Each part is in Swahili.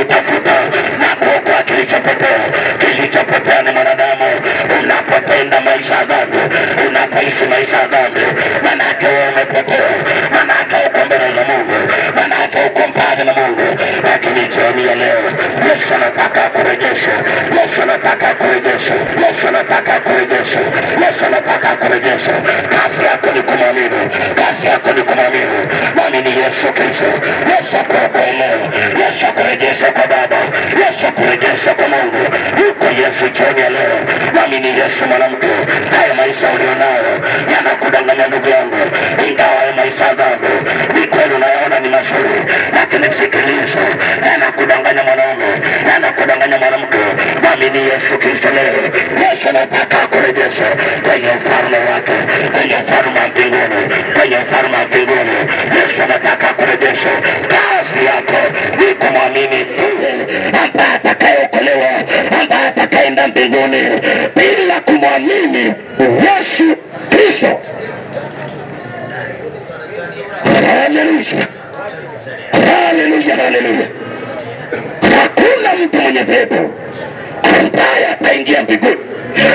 kutafuta na kuokoa kilichopotea. Kilichopotea ni mwanadamu. Unapotenda maisha ya dhambi, unapoishi maisha ya dhambi, manake wewe umepotea, manake uko mbele za Mungu, manake uko mbali na Mungu. Lakini jioni ya leo Yesu anataka kurejesha, Yesu anataka kurejesha, Yesu anataka kurejesha, Yesu anataka kurejesha. Kazi yako ni kumwamini, kazi yako ni kumwamini. Mwamini Yesu Kristo. Yesu akuokoe leo, Yesu akurejesha kwa Baba, Yesu akurejesha kwa Mungu. Yuko Yesu jioni ya leo. Mwamini Yesu mwanamke. Haya maisha ulionayo yanakudanganya ndugu yangu, ingawa haya maisha ya dhambi ni kweli unayaona ni mazuri, lakini sikiliza, yanakudanganya mwanaume, yanakudanganya mwanamke. Mwamini Yesu Kristo leo. Yesu anataka kurejesha kwenye ufalme wake, kwenye ufalme wa mbinguni, kwenye ufalme wa mbinguni. Yesu anataka kurejesha. Kazi yako ni kumwamini yeye ambaye atakayeokolewa, ambaye atakayeenda mbinguni bila kumwamini Yesu Kristo. Haleluya, haleluya, haleluya. Hakuna mtu mwenye dhehebu ambaye ataingia mbinguni.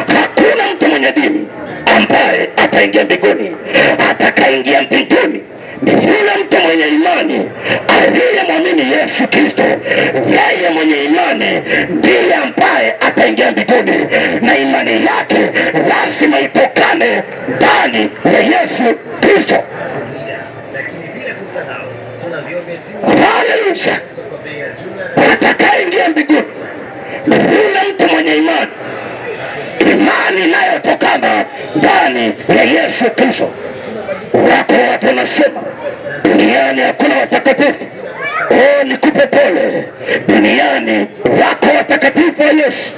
Hakuna mtu mwenye dini ambaye ataingia mbinguni. Atakayeingia mbinguni ni yule mtu mwenye imani aliyemwamini Yesu Kristo. Yeye mwenye imani ndiye ambaye ataingia mbinguni, na imani yake lazima itokane ndani ya Yesu Kristo. Haleluya! Atakayeingia mbinguni ni yule mtu mwenye imani, imani inayotokana ndani ya Yesu Kristo. Wako watu wanasema duniani hakuna watakatifu. Oh, nikupe pole, duniani wako watakatifu wa Yesu,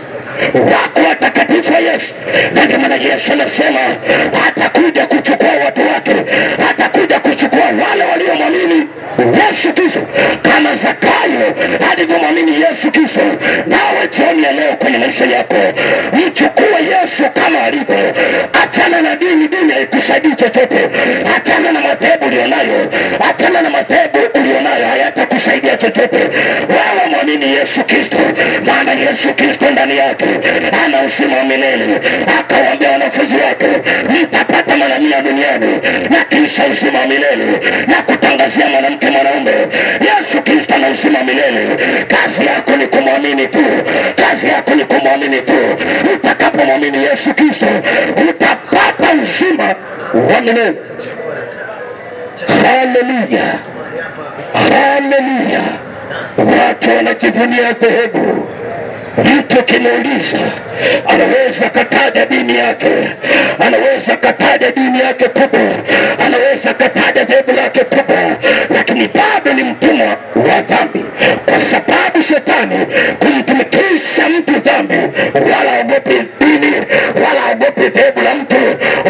wako watakatifu wa Yesu. Na ndio maana Yesu anasema atakuja kuchukua watu wake, atakuja kuchukua wale waliomwamini Yesu Kristo, kama Zakayo alivyomwamini Yesu Kristo. Nawe jioni ya leo kwenye maisha yako mchukue Yesu kama alivyo. Achana na dini, dini haikusaidii chochote. Achana na madhehebu ulionayo, achana na madhehebu ulionayo, hayatakusaidia chochote. Wewe mwamini Yesu Kristo, maana Yesu Kristo ndani yake ana uzima wa milele. Akawaambia wanafunzi wake, mtapata mara mia duniani na kisha uzima wa milele, na kutangazia mwanamke mwanaume, Yesu Kristo ana uzima wa milele. Kazi yako ni kumwamini tu, kazi yako ni kumwamini tu. Utakapomwamini Yesu Kristo utapata uzima wa milele. Haleluya, haleluya. Watu wanajivunia dhehebu. Mtu kimuuliza anaweza kataja dini yake, anaweza kataja dini yake kubwa, anaweza kataja dhehebu lake kubwa, lakini bado ni mtumwa wa dhambi, kwa sababu shetani kumtumikisha mtu dhambi, wala haogopi dini, wala haogopi dhehebu la mtu,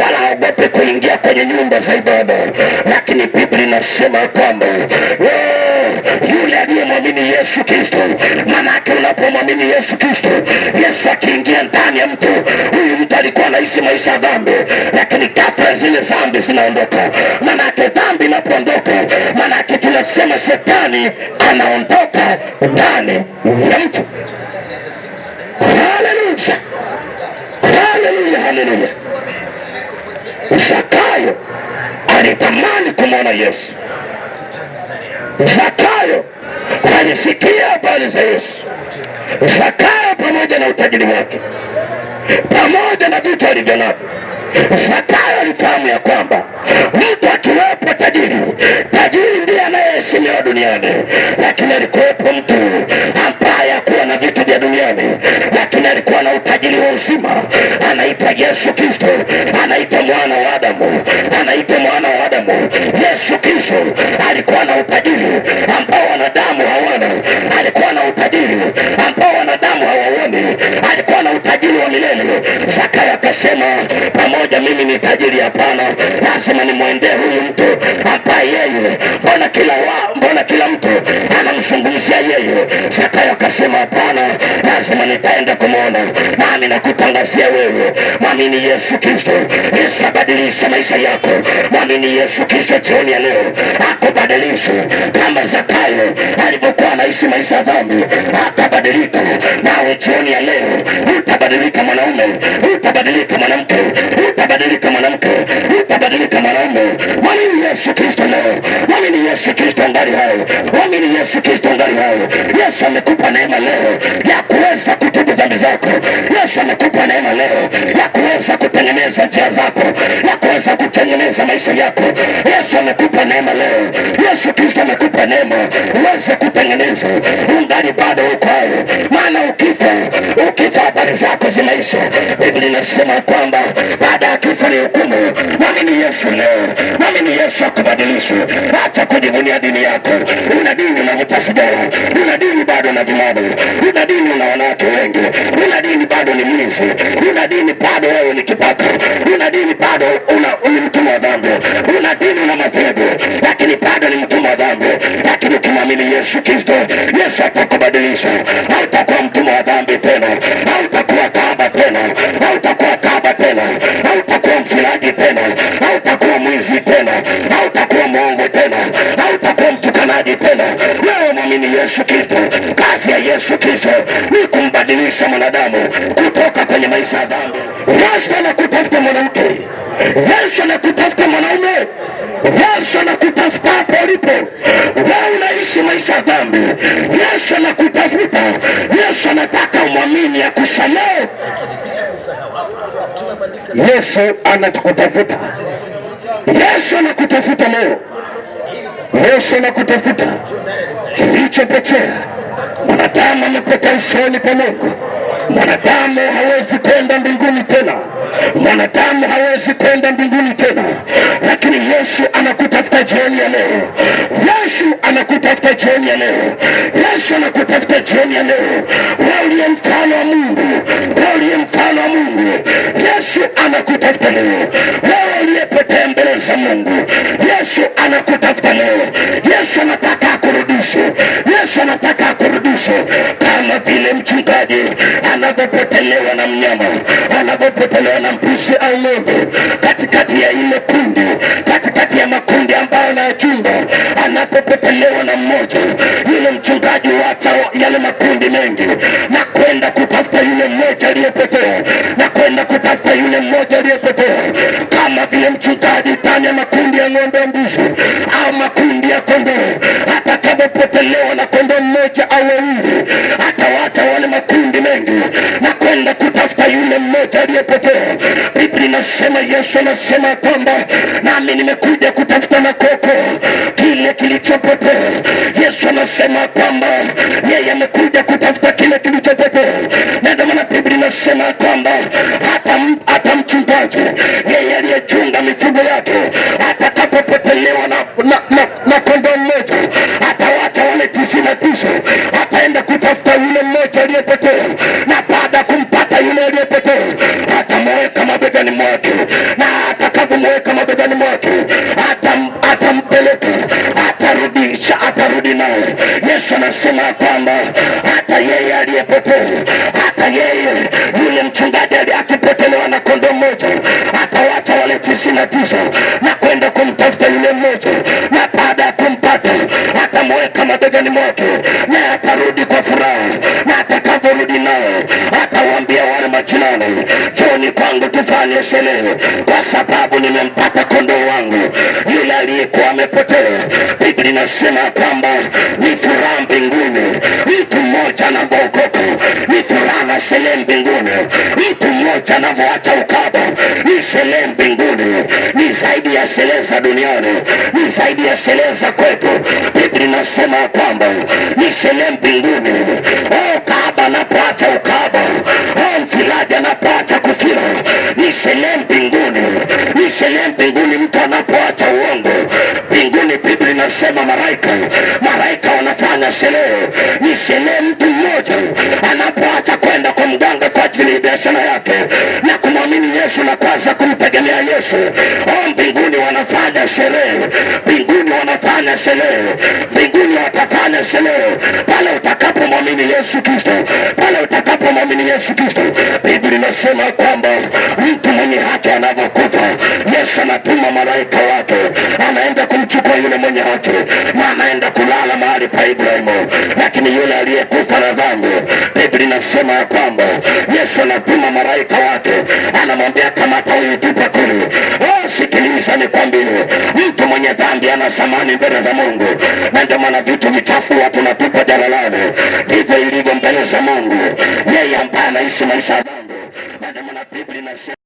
wala haogopi kuingia kwenye nyumba za ibada. Lakini Biblia inasema kwamba yule aliyemwamini Yesu Kristo, manake unapomwamini Yesu Kristo, Yesu akiingia ndani ya mtu huyu, mtu alikuwa anaishi maisha ya dhambi, lakini ghafla zile dhambi zinaondoka. Manake dhambi inapoondoka, manake tunasema shetani anaondoka ndani ya mtu. Haleluya, haleluya, haleluya. Zakayo alitamani kumwona Yesu. Zakayo alisikia habari za Yesu. Zakayo pamoja na utajiri wake, pamoja na vitu alivyo navyo, Zakayo alifahamu ya kwamba mtu akiwepo tajiri, tajiri ndiye anayeheshimiwa duniani, lakini alikuwepo mtu ambaye hakuwa na vitu vya duniani, lakini alikuwa na utajiri wa uzima. Anaitwa Yesu Kristo, anaitwa mwana wa Adamu, anaitwa mwana wa Adamu. Yesu Kristo alikuwa na utajiri ambao wanadamu hawana, alikuwa na utajiri ambao wanadamu hawaoni, alikuwa na utajiri wa milele. Zakayo akasema, pamoja mimi ni tajiri, hapana, lazima nimwendee huyu mtu ambaye yeye, mbona kila mtu anamzungumzia yeye. Zakayo akasema Akasema hapana, lazima nitaenda kumwona. Nami nakutangazia wewe, mwamini Yesu Kristo. Yesu abadilishe maisha yako. Mwamini Yesu Kristo jioni ya leo akubadilishe, kama Zakayo alivyokuwa anaishi maisha ya dhambi akabadilika. Nawe jioni ya leo utabadilika mwanaume, utabadilika mwanamke, utabadilika mwanamke, utabadilika mwanaume. Mwamini Yesu Kristo leo, mwamini Yesu Kristo angali hai, mwamini Yesu Kristo angali hai. Yesu amekupa neema leo ya kuweza kutubu dhambi zako. Yesu amekupa neema leo ya kuweza kutengeneza njia zako, ya kuweza kutengeneza maisha yako. Yesu amekupa neema leo. Yesu Kristo amekupa neema uweze kutengeneza. Ungali bado uko hai, maana ukifa habari zako zimeisha. Biblia inasema kwamba baada ya kifo ni hukumu. Mwamini Yesu leo, mwamini Yesu akubadilishe. Acha kujivunia dini yako. Una dini unavuta sigara, una dini bado una vilabu, una dini una wanawake wengi, una dini bado ni mwizi, una dini bado wewe ni kibaka, una dini bado ni mtumwa wa dhambi, una dini una madhehebu lakini bado ni mtumwa wa dhambi. Lakini ukimwamini Yesu Kristo, Yesu atakubadilisha. Hautakuwa mtumwa wa dhambi tena, hautakuwa kahaba tena, hautakuwa kahaba tena, hautakuwa mfilaji tena, hautakuwa mwizi tena, hautakuwa mwongo tena, hautakuwa mtukanaji tena. Wewe mwamini Yesu Kristo. Kazi ya Yesu Kristo ni kumbadilisha mwanadamu kutoka kwenye maisha ya dhambi. Yesu anakutafuta mwanamke, Yesu anakutafuta mwanaume, Yesu anakutafuta hapo ulipo. Wewe unaishi maisha ya dhambi, Yesu anakutafuta. Yesu anataka umwamini akusamehe. Yesu anakutafuta. Yesu anakutafuta leo. Yesu anakutafuta. Kilichopotea, mwanadamu amepotea usoni pa Mungu. Mwanadamu hawezi kwenda mbinguni tena, mwanadamu hawezi kwenda mbinguni tena, lakini Yesu anakutafuta jioni ya leo. Yesu anakutafuta jioni ya leo. Yesu anakutafuta jioni ya leo. Wewe uliye mfano wa Mungu, wewe uliye mfano wa Mungu, Yesu anakutafuta leo. Wewe uliyepotea mbele za Mungu, Yesu anakutafuta leo. Yesu anataka akurudishe. Yesu anataka akurudishe, kama vile mchungaji anavyopotelewa na mnyama, anavyopotelewa na mbuzi au ng'ombe, katikati ya ile kundi, katikati ya makundi ambayo anayachunga, anapopotelewa na mmoja, yule mchungaji huacha yale makundi mengi na kwenda kutafuta yule mmoja aliyepotea, na kwenda kutafuta yule mmoja aliyepotea. Kama vile mchungaji ndani ya makundi ya ng'ombe ya mbuzi au makundi ya kondoo, atakapopotelewa na kondoo mmoja au wawili, atawacha wale makundi mengi na kwenda kutafuta yule mmoja aliyepotea. Biblia inasema, Yesu anasema kwamba nami nimekuja kutafuta na kuokoa kile kilichopotea. Yesu anasema kwamba yeye amekuja kutafuta kile kilichopotea, na ndio maana Biblia inasema kwamba hata mchungaji yeye aliyechunga mifugo yake atakapopotelewa na kondoo mmoja, atawacha wale 99, ataenda kutafuta yule mmoja aliyepotea, na baada kumpata yule aliyepotea atamweka mabegani mwake, na atakapomweka mabegani mwake atampeleka, atarudisha, atarudi naye. Yesu anasema kwamba hata yeye aliyepotea, hata yeye yule mchungaji akipotelewa na kondoo mmoja, atawacha wale 99 na kwenda kumtafuta yule mmoja, na baada ya kumpata atamweka mabegani mwake, na atarudi kwa furaha, na atakaporudi naye atawaambia wale majirani, njoni kwangu tufanye sherehe, kwa sababu nimempata kondoo wangu yule aliyekuwa amepotea. Biblia inasema kwamba ni furaha mbinguni mtu mmoja anapookoka, ni furaha na sherehe mbinguni mtu mmoja anapoacha ukaba, ni sherehe mbinguni, ni zaidi ya sherehe za duniani, ni zaidi ya sherehe za kwetu. Biblia inasema kwamba ni sherehe mbinguni. Oh, kahaba anapoacha ukahaba, oh, mfilaji anapoacha kufila, ni sherehe mbinguni, ni sherehe mbinguni mtu anapoacha uongo. Mbinguni Biblia inasema malaika wanafanya sherehe. Ni sherehe mtu mmoja anapoacha kwenda kwa mganga kwa ajili ya biashara yake na kumwamini Yesu na kuanza kumtegemea Yesu. Oh, mbinguni wanafanya sherehe, mbinguni wanafanya sherehe, mbinguni Watafanya sherehe pale utakapomwamini Yesu Kristo, pale utakapomwamini Yesu Kristo. Biblia inasema kwamba mtu mwenye haki anavyokufa, Yesu anatuma malaika wake, anaenda kumchukua yule mwenye haki na anaenda kulala mahali pa Ibrahimu. Lakini yule aliyekufa na dhambi, Biblia inasema ya kwamba Yesu anatuma malaika wake, anamwambia kamata huyu, tupa kule. Oh, sikiliza nikwambie, mtu mwenye dhambi ana thamani mbele za Mungu, na ndio maana vitu vichafu watu natupa jalalani. Ndivyo ilivyo mbele za Mungu, yeye ambaye anaishi maisha ya dhambi, na ndio maana Biblia inasema